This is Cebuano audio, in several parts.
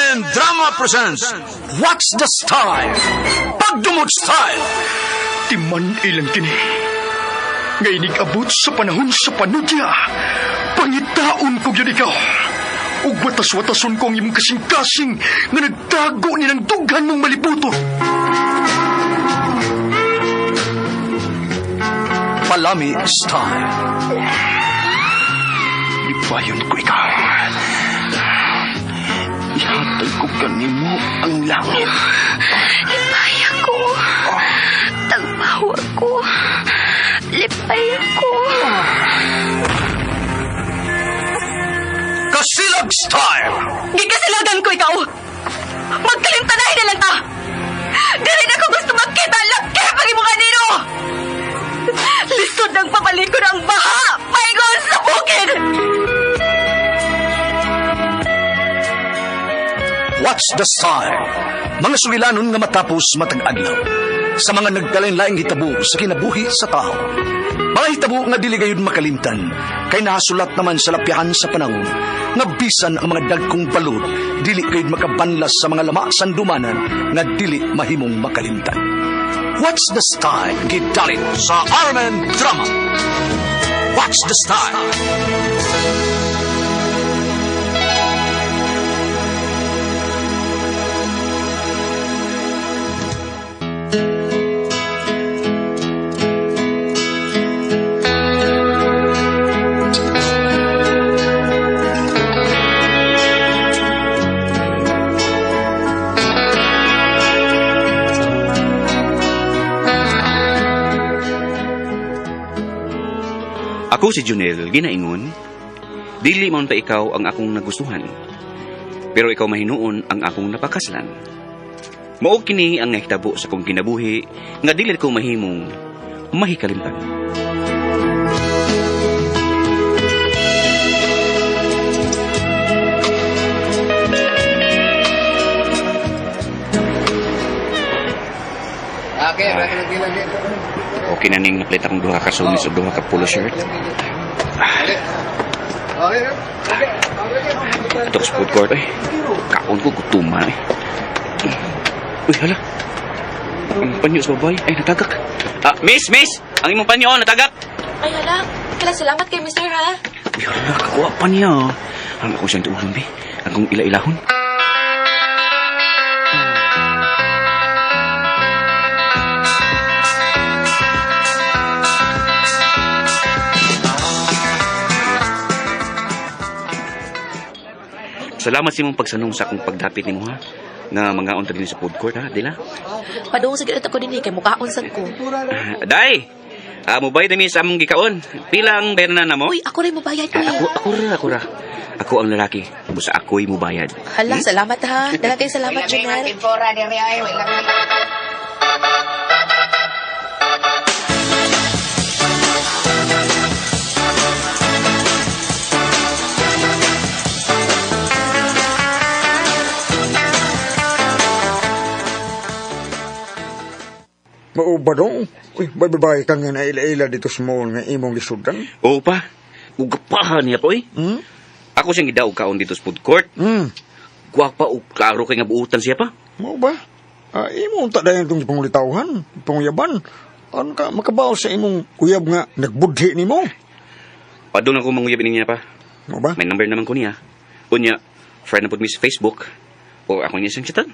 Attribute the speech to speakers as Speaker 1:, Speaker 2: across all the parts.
Speaker 1: RMN Drama presents What's the Style? Pagdumot Style!
Speaker 2: Timan ilang kini. Nga inig-abot sa panahon sa panudya. Pangitaon ko gyud ikaw. Ug watas-watason ko ang imong kasing-kasing nga nagtago ni ng dughan mong malibuton.
Speaker 1: Palami Style.
Speaker 2: Lipayon ko ikaw. Ihatag ko kanimo ang langit.
Speaker 3: Lipay ako. Tagpaw ako. Lipay ako.
Speaker 1: Kasilag Style!
Speaker 3: Gikasilagan ko ikaw. Magkalimtanahin na lang ta. Dili na ko gusto magkita. Laki pag imo kanino. Lisod ng papalikod ang baha. Paingon sa bukid.
Speaker 1: What's the Style? Mga sulilanon nga matapos matag adlaw. Sa mga nagkalain-laing hitabo sa kinabuhi sa tao. Mga hitabo nga dili gayud makalimtan, kay nahasulat naman sa lapyahan sa panahon, nga bisan ang mga dagkong balod, dili gayud makabanlas sa mga lama sandumanan nga dili mahimong makalimtan. What's the Style? Gidalit sa RMN Drama. What's the Style?
Speaker 4: Ako si Junel, ginaingon, dili man ta ikaw ang akong nagustuhan, pero ikaw mahinuon ang akong napakaslan. Mao kini ang nahitabo sa akong kinabuhi nga dili ko mahimong mahikalimtan. Okay na ning napalit akong duha ka sumis o duha ka polo shirt. Ito sa food court eh. Kaon ko, gutuma eh. Uy, hala. Ang panyo sa babae. Ay, natagak. Ah, miss, miss! Ang imong panyo, natagak!
Speaker 5: Ay, hala. Kala, salamat kay Mr. ha.
Speaker 4: Uy, hala, kakuha pa niya. Ang ako siyang tuulong, be. Akong ila-ilahon. Salamat sa imong pagsanong sa akong pagdapit nimo ha. Nga mga unta din sa food court ha, dila.
Speaker 5: Padung sa gid ako dinhi kay mukaon sad ko.
Speaker 4: Day. Mubayad mi sa among gikaon. Pila ang bayaran na mo?
Speaker 5: Uy, ako rin mubayad ko.
Speaker 4: Ako ra. Ako ang lalaki. Busa ako'y mubayad.
Speaker 5: Hala, salamat ha. Daghang kay salamat, Junel.
Speaker 6: Mao ba dong? Uy, may babae ka nga naila-ila dito sa mall nga imong lisudan.
Speaker 4: Oo pa. Ugapahan niya po eh.
Speaker 6: Hmm?
Speaker 4: Ako siyang gidaog kaon dito sa food court.
Speaker 6: Hmm.
Speaker 4: Gwapa o klaro kay nga buutan siya pa.
Speaker 6: Mao ba? Imo unta dayon itong pangulitawhan, panguyaban. Ano ka makabaw sa imong uyab nga nagbudhi nimo?
Speaker 4: Padung ako manguyab niya pa.
Speaker 6: Mao ba?
Speaker 4: May number naman ko niya. Unya, friend na po mi sa Facebook. O ako niya siyang chatan.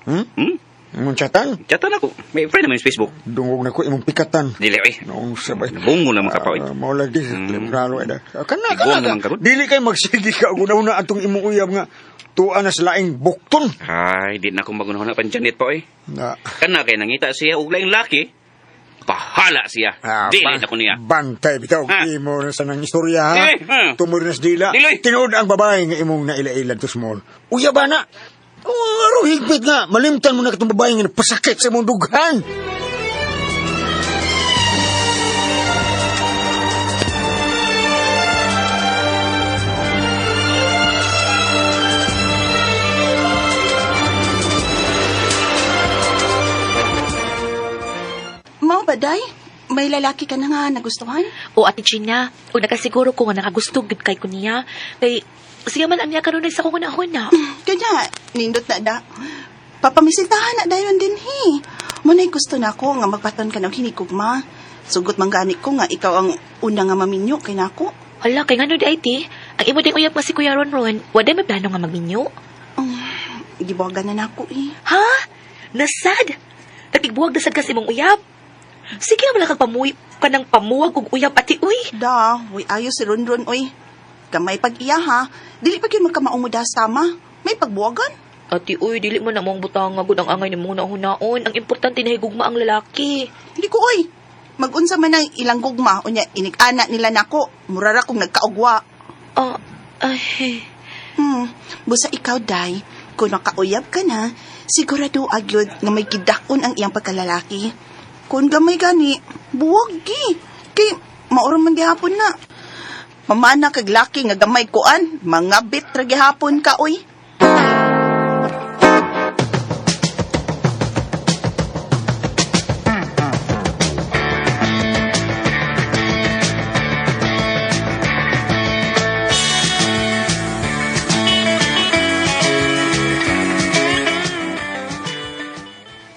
Speaker 6: Hmm?
Speaker 4: Hmm?
Speaker 6: Imong chatan?
Speaker 4: Chatan ako. May friend naman sa Facebook.
Speaker 6: Dungog na ko imong pikatan.
Speaker 4: Dili, oy.
Speaker 6: Noong sabay.
Speaker 4: Bungo naman ka pa, oy.
Speaker 6: Mao lagi, klaro ay da. Kana,
Speaker 4: Iguang
Speaker 6: kana.
Speaker 4: naman ka, rod.
Speaker 6: Dili kay magsige ka og una atong imong uyab nga tuwa na sa laing bukton.
Speaker 4: Ay, di na akong magunahon na panjanit pa, oy.
Speaker 6: Na.
Speaker 4: Kana kay nangita siya og laing laki. Bahala siya. Dili na ko niya.
Speaker 6: Bantay bitaw
Speaker 4: Ha?
Speaker 6: imo na sa nang istorya ha.
Speaker 4: Dili, ha?
Speaker 6: Tumor na sa dila.
Speaker 4: Dili.
Speaker 6: Tinuod ang babae nga imong naila-ila to small. Uyab na. Oh, higpit nga. Malimtan mo na katong babae nga napasakit sa imong dughan.
Speaker 7: Mao ba, Day? May lalaki ka na nga nagustuhan?
Speaker 5: O, Ate Gina, o nakasiguro ko nga nakagusto gud kay ko niya. Kay, Sige man anya karon sa akong hunahuna.
Speaker 7: Kanya, nindot na da. Papamisitahan na dayon din hi. Muna'y gusto na ako nga magpaton ka ng hinigugma. Sugot man gani ko nga ikaw ang una nga maminyo kay nako.
Speaker 5: Hala, kay ngano di ay ti? Ang imo ding uyab nga si Kuya Ronron, wala may plano nga magminyo.
Speaker 7: Gibuwagan na nako eh.
Speaker 5: Ha? Nasad? Nakigbuwag nasad ka sa imong uyab? Sige na wala kang pamuwi ka ng pamuwag og uyab ati uy.
Speaker 7: Da, uy ayos si Ronron oy. Gamay pag iya ha. Dili pa gyud magkamao mo sama. May pagbuwagan.
Speaker 5: Ati uy, dili man na mong butang nga gud ang angay nimo na hunaon. Ang importante na higugma ang lalaki.
Speaker 7: Hindi ko oy. Magunsa man ang ilang gugma unya inig-ana nila nako. Murara kong nagkaugwa.
Speaker 5: Ah, ay.
Speaker 7: Busa ikaw day, kung nakauyab ka na, sigurado agyod nga may gidakon ang iyang pagkalalaki. Kung gamay gani, buwag gi. Kay mauro man gihapon na. Mamana kag laki nga gamay kuan, mga bit ra gihapon ka oy.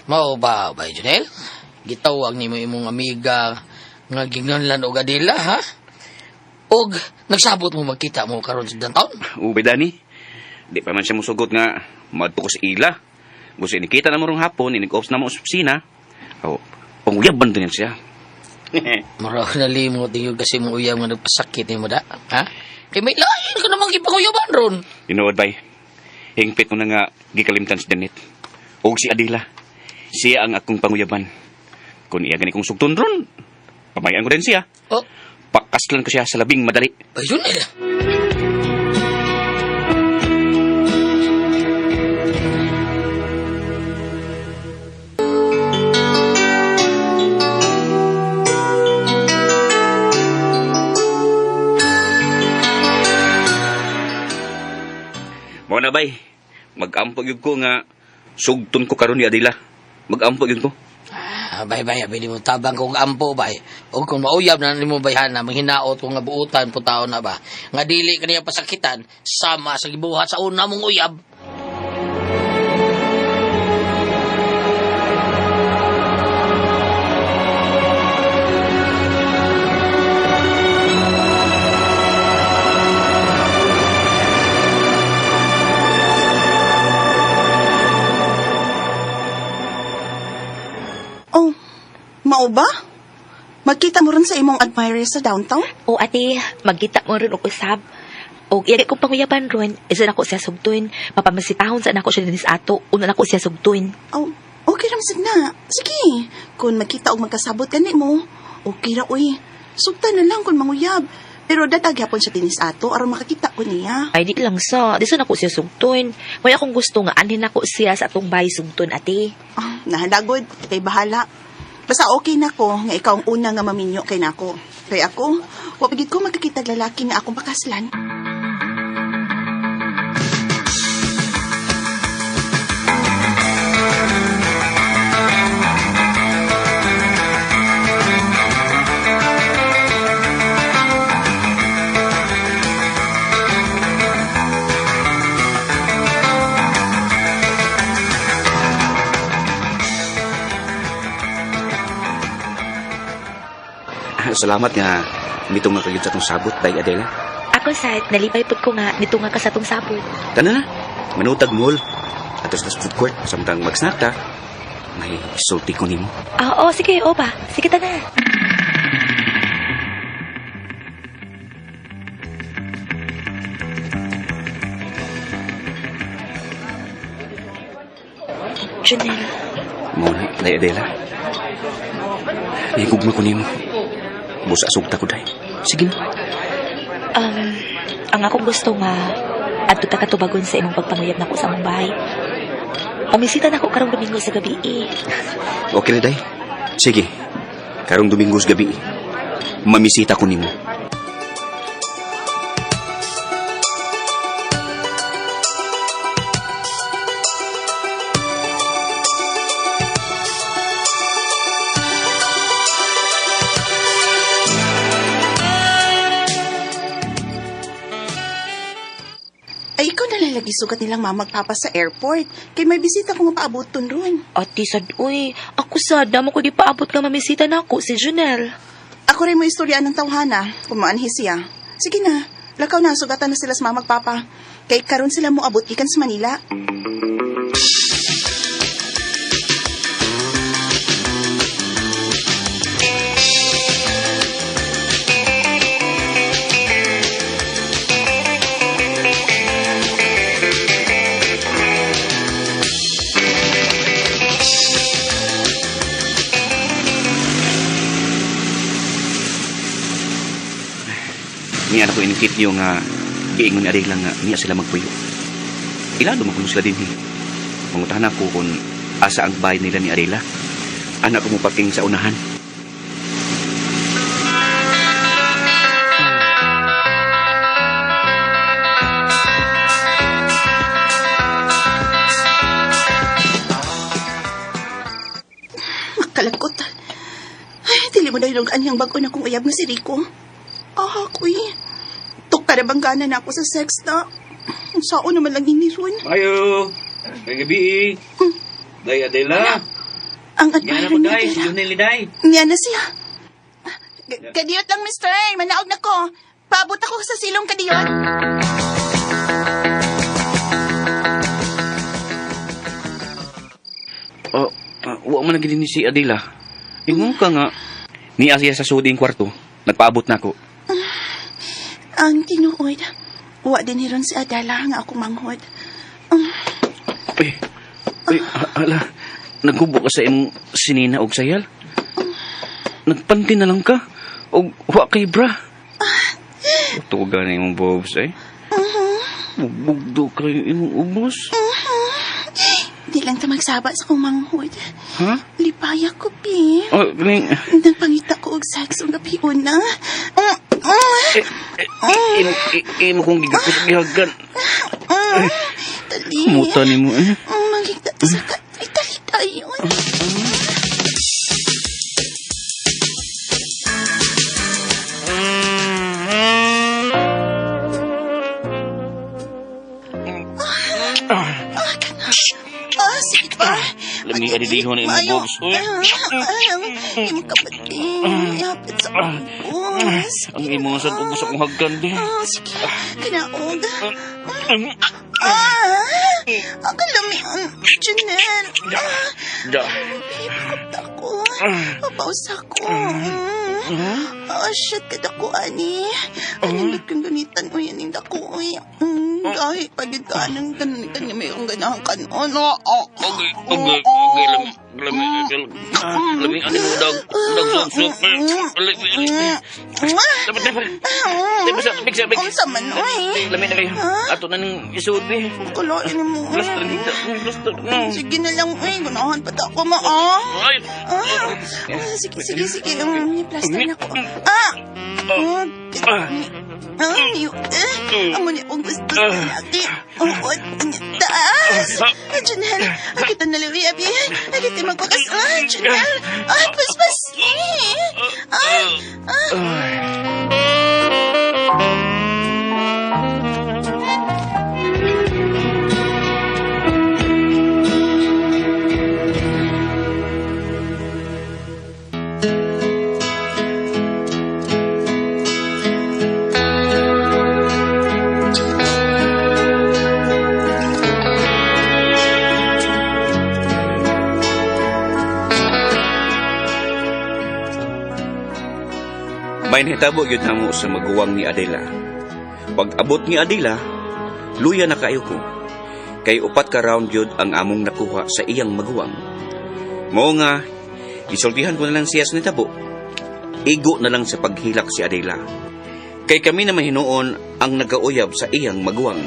Speaker 8: Mao ba, bay Junel? Gitawag nimo imong amiga nga ginganlan og Adela, ha? Og nagsabot mo magkita mo karon sa downtown?
Speaker 4: Ubay, Dani. Di pa man siya musugot nga madto ko sa ila. Gusto inikita na mo rong hapon, inig-ops na mo sa opisina. Oh, panguyab ban din siya.
Speaker 8: Mura nalimot ninyo kasi mo uyab nga nagpasakit nimo da, ha? Kay may lain ka namang gipanguyaban ron.
Speaker 4: Tinuod, bay. Hingpit ko na nga gikalimtan si Janet. Og si Adela. Siya ang akong panguyaban. Kung iya gani kong sugton ron, pamayan ko din siya.
Speaker 8: Oh,
Speaker 4: Pakaslan ko siya sa labing madali.
Speaker 8: bay Junel.
Speaker 4: Mao na bay, mag-ampo gyud ko nga sugton ko karon ni Adela. Mag-ampo gyud ko.
Speaker 8: Ah, bay bay, abi nimo tabang kong ampo bay. Og kung mauyab na nimo bayhana, manghinaot ko nga buutan po taon na ba. Nga dili kaniya pasakitan sama sa gibuhat sa una mong uyab.
Speaker 7: Oh, mao ba? Magkita mo ron sa imong admirer sa downtown?
Speaker 5: O ate, magkita mo ron og usab. Og iya kong panguyaban ron, isa na ko siya sugtun. Mapamasitahon sa nako siya dinis ato, una na ko siya sugtun.
Speaker 7: Oh, okay ra sad na. Sige, kung magkita og magkasabot kani mo, okay ra oy. Sugtan na lang kung manguyab. Pero datag gyapon siya dinis ato aron makakita ko niya.
Speaker 5: Ay di lang sa, di sa nako siya sugtun. May akong gusto nga anhin nako siya sa atong bahay sugtun ate.
Speaker 7: Ah, nahalagod, kay bahala. Basta okay na ko nga ikaw ang una nga maminyo kay nako. Kay ako, wa pagid ko magkakita og lalaki nga akong pakaslan.
Speaker 4: Ah, salamat nga mito nga kayod sa atong sabot, Day Adela.
Speaker 5: Ako sad, nalipay pud ko nga nito nga ka sa atong sabot.
Speaker 4: Tana na, manutag mall. Ato sa food court, samtang mag-snack ta, may sulti ko nimo.
Speaker 5: Ah, oo, sige, o ba. Sige ta na. Janelle,
Speaker 4: Mao na, Day Adela. Nahigugma ko nimo. Busa sugta ko, Day. Sige na.
Speaker 5: ang akong gusto nga adto ta katubagon sa imong pagpanguyab nako sa among bahay. Pamisita nako karong Domingo sa gabi eh.
Speaker 4: Okay na, Day. Sige. Karong Domingo sa gabi, mamisita ko nimo.
Speaker 7: lagi sugat nilang mama ug papa sa airport. Kay may bisita ko nga paaboton ron.
Speaker 5: Ate sad, uy, ako sad, damo ko gipaabot nga mamisita nako si Junel.
Speaker 7: Ako rin mo istoryaan ng tawhana, kung maanhi siya. Sige na, lakaw na, sugatan na sila sa mama ug papa. Kay karon sila mo abot gikan sa Manila.
Speaker 4: Niya na ko inikit niyo nga giingon ni Adela nga niya sila magpuyo. Ilado man kuno sila dinhi. Mangutahan ako kung asa ang bahay nila ni Adela. Anak ko mo parking sa unahan.
Speaker 7: Makalagkot. Ay, dili mo dahil ang bago na kong uyab nga si Rico. Ah, kuy. Tuk ka na bang gana na ako sa sex na? Ang sao naman lang ini ron.
Speaker 4: Ayo! May gabi. Day Adela.
Speaker 7: Ang admirer ni Adela.
Speaker 4: Junel ni Day.
Speaker 7: Niya na siya. Kadiyot lang, mister. Manaog na ko. Paabot ako sa silong kadiyot.
Speaker 4: Oh, wa man na gid ni si Adela. Ingon ka nga niya siya sa suding kwarto. Nagpaabot na ako.
Speaker 7: Ang tinuod, wa din ni ron si Adela nga akong manghod.
Speaker 4: Uy, uy, ala, naghubo ka sa imong sinina og sayal. Nagpanti na lang ka. Og wa kay bra. Tuga na imong bobs eh. Bugdo kayo imong ubos.
Speaker 7: Di lang ta magsaba sa akong manghod.
Speaker 4: Ha?
Speaker 7: Lipaya ko, pi.
Speaker 4: Oh, kaning
Speaker 7: Nagpangita ko og sex ang gabi una.
Speaker 4: Eh, eh, imo imo kong gigakot gihagan.
Speaker 7: Dali.
Speaker 4: Muta nimo eh.
Speaker 7: Magigta sa ka. Ay, dali tayo. Ah, kana. Ah, sige pa.
Speaker 4: Lami ka didihon na imong
Speaker 7: Maayo.
Speaker 4: bobs, uy.
Speaker 7: Ah, ah, Imong kapatid. Yapit sa ubos.
Speaker 4: Ang imo sa ubos akong hagkan di.
Speaker 7: Ah, sige. Kinaog. Ah, ang kalamian. Janelle. Ah,
Speaker 4: Da.
Speaker 7: babe, ako. Papaus ako. Ah, shit, kada ko, ani. Anong kang ganitan o yan yung dako, uy. Kahit pagit ka, anong ganitan niya may kang ganahan ka noon. Oh,
Speaker 4: Okay, okay, okay, lami, lami, lami, lami, ano mo, dag, dag, sok, sok, lami, lami, dapat, dapat, dapat, sa, big, sa, big,
Speaker 7: Unsa man, uy.
Speaker 4: lami na kayo, ato na nang isuod ni,
Speaker 7: Kalain mo.
Speaker 4: plaster dito, plaster,
Speaker 7: Sige na lang, uy. Ganahan pa ta ako, ma, ah.
Speaker 4: ay,
Speaker 7: Ah, sige, sige, sige. Plaster na ko. Ah! Ah, ah, eh, amo ni akong gusto sa laki. Oo, taas. Ah, Janelle, ah, kita na lang, abi. Ah, kita magpakas. Ah, Janelle. Ah, paspas. Eh. Ah, ah.
Speaker 4: May nahitabo gyud namo sa maguwang ni Adela. Pag abot ni Adela, luya na kayo ko. Kay upat ka round gyud ang among nakuha sa iyang maguwang. Mao nga, isultihan ko na lang siya sa nitabo. Igo na lang sa paghilak si Adela. Kay kami na mahinuon ang nagauyab sa iyang maguwang.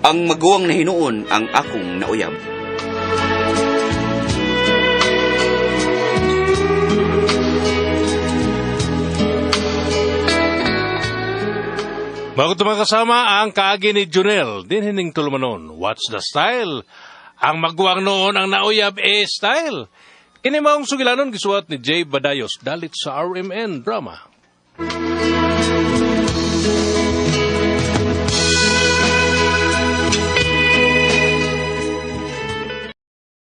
Speaker 4: Ang maguwang na hinuon ang akong nauyab.
Speaker 9: Bago ito mga kasama ang kaagi ni Junel, din hining tulumanon. What's the style? Ang maguwang noon ang nauyab e style. Kini maong sugilanon gisuwat ni Jay Badayos dalit sa RMN Drama.